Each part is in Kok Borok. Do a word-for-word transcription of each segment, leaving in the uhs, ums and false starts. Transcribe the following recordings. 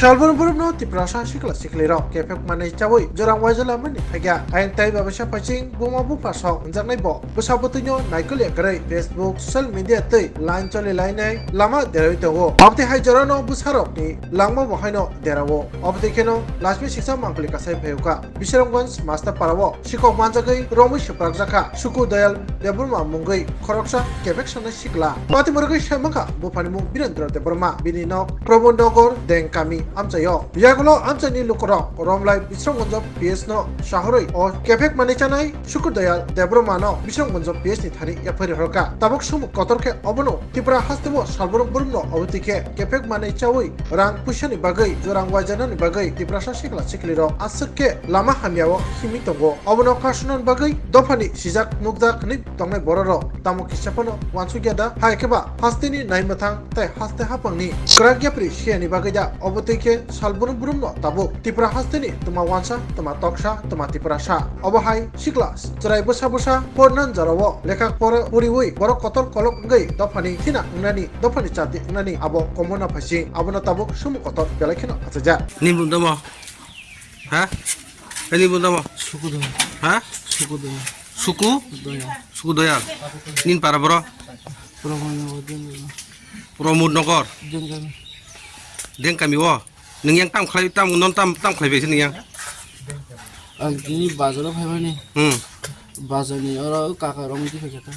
Salbrum brumno Tiprasa sikla siklirok kephek manwi chawi jorang waijala mani phaikha. Ayang tai babasa phaising buma bupha sok wngjaknai bo bwsa bwtwino naikol ya kwrwi Facebook, social media twi line choli lainai lama derawi tongo. Abotwi hai jorano bwsarokni langma bo haino derao. Abotwi kheno Lachmi siksa mangpili kasai phaiukha. Bisramganj Mastaparao sikok manjagwi romwi swprakjakha Suku Doyal Debbarma mungwi khoroksa kephek sanai sikla. Pati morogwi sai mankha buphani mung Birendra Debbarma, bini nok Pramod Nagar Dengkami amchaio. Yagulo amchaini lukurok romlai Bisramganj P S no sahorwi o kephek manwi chanai Suku Doyal Debbarma no Bisramganj P S ni thani yaphari horkha. Tabuk sumuk kotor khe obono Tripura hasteo salbrum brumno obotwi khe kephek manwi chawi rang puisani bagwi jorang waijaknani bagwi Tiprasa sikla siklirok aswk khe lama hamyao himwi tongo. Obono kasunani bagwi dophani sijak nukjak hwnwi tongnai bororok tamo kisa phano uansukya da? Hai khe ba hasteni naimwthang tei haste haphangni kwrak yapri siyani bagwi da? Obotwi khe salbrum brumno tabuk Tripura hasteni twma uansa, twma toksa, twma Tiprasa. Obo hai sikla chwrai bwsa bwsa pornan jorao lekha pora poriwi borok kotor kolok wngwi dophani thina wngnani, dophani chati wngnani abo komona phaising. Abono tabuk sumuk kotor belai kheno achaijak. Ni bung tamo? Ha? Ani bung tamo? Suku Doyal. Ha? Suku Doyal. Suku? Doyal. Suku Doyal. Nin para boro? Pramod Nagar Dengkami. Pramod Nagar. Dengkami. Dengkami o. Nung yang tam khlai, tam non tam, tam khlai bai se nung yang? Ang tini bazar o phaimani. Hmm. Bazar ni oro kaka romwi twi phaikha ta.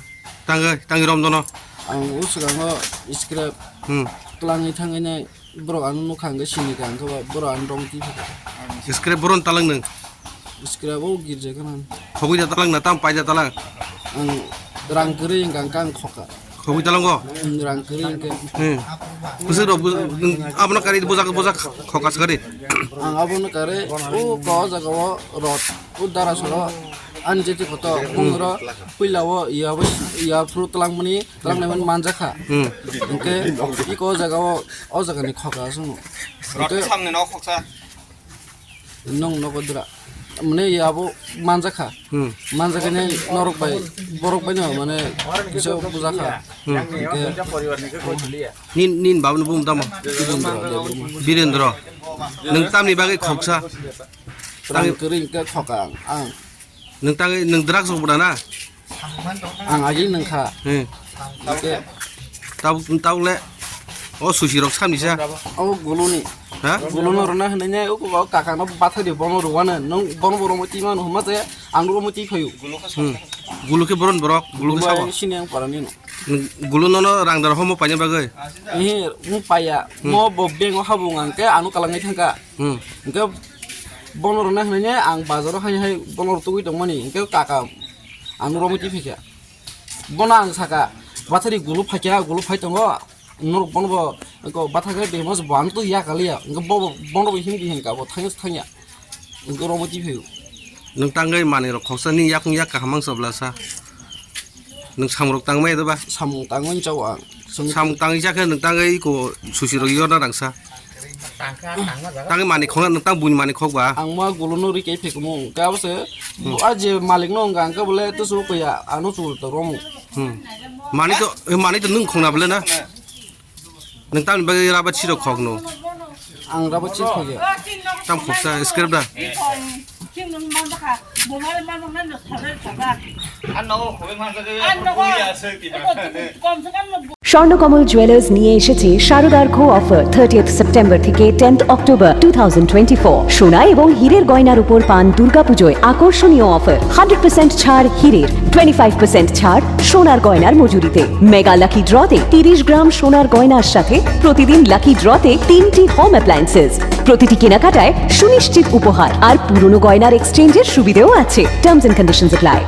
Tangwi, tangwi rom dono. Ang o swkango scrap Hmm. twlangwi thangwi nai borok ano nukha hwnkhe sini ka hwnkhe ba borok ano romwi twi phaikha ta. Scrap boron talang nung? Scrap o girja khana. Khogwi da talang na tam pai da talang? Ang rang kwrwi hwnkha hwnkhe ang khoka. Khogwi talango? Ang rang kwrwi hwnkhe. Hmm. Bwswk rok bu-, nung abono kari bujak bujak khoka swkadi. Ang abono kare o ko jaga o rot o dara soro ani jeti koto Hmm. bungro puila o ya bo ya phuru twlangmani twlangnai man manjakha. Hmm. Hwnkhe iko o jaga o o jaga ni khoka aswk no. Rot samni no khoksa. Nong nogo dura. Mane ya abo manjakha. Hmm. Manjakha ne norok bai, borok bai no mane kisa bujakha. Hmm. Hingke Nin, nin babani bung tamo? Birendra Debbarma. Birendra. Nung tamni bagwi khoksa? Rang kwrwi hingke khoka ang. Ang. Nung tangwi, nung drugs rok bwna na? Ang agi nungkha. Hmm. Hingke Tabuk, tabuk le. O susi rok samni sa. Abo guluni. Ha? Guluno rwna hinwi ne, o kaka no bathai di bono rwano. Nung bono bo romwi twi mano hwnma se, ang romwi twi phaio. Hmm. Gulu khe boron borok, gulu khe sabo. Sini ang parani no. Gulu nono rang dar homo paina bagwi. Ehe, mung paya. Hmm. Mo bo bank o habung ang khe ano kalangwi thangkha. Hmm. Hingke bono rwna hinwi ne ang bazaro hai hai bono rwtugwi tongmani. Hingke kaka ang romwi twi phaikha. Bono ang saka, bathari gulu phaikha, gulu phai tongo. Norok bono bo, ko bathakhe behemo se bo ang twi yakaliya. Hingke bo, bo, bono bo himdi hingka bo thangya thangya. Hingke romwi twi phaio. Nung tangwi manwi rok khoksa ni yakung yak kaham ang sabla sa. Nung samung rok tangmaya da ba? Samung tangwi chao ang. Samung tangwi chakhe nung tangwi ko susi rok yorna rangsa. Tangwi mani khokna nung tang buini mani khok ba? Ang ma guluno ri kei phekmung. Ka bo se, Hmm. a je malik no wngka, ang ka bole to so koya, ano chul to romu. Hmm. Mani to, eh, mani to nung khokna bole na? Nung tamni bagwi rubber chirok khokno? Ang rubber chir khokya. Tam khoksa, scrap da? Ano, Komse kam Swarnakamal jewellers নিয়ে এসেছে শারদার্ঘ offer. Thirtieth September থেকে tenth October two thousand twenty four. সোনা এবং হীরের গয়নার উপর পান দুর্গাপুজোয় আকর্ষণীয় অফার। হান্ড্রেড পার্সেন্ট ছাড় হীরের, টোয়েন্টি ফাইভ পার্সেন্ট ছাড় সোনার গয়নার মজুরিতে। মেগা লাকি ড্রতে তিরিশ গ্রাম সোনার গয়নার সাথে প্রতিদিন লাকি ড্রতে তিনটি হোম অ্যাপ্লায়েন্সেস। প্রতিটি কেনাকাটায় সুনিশ্চিত উপহার আর পুরনো গয়নার এক্সচেঞ্জের সুবিধেও আছে। Terms and conditions apply.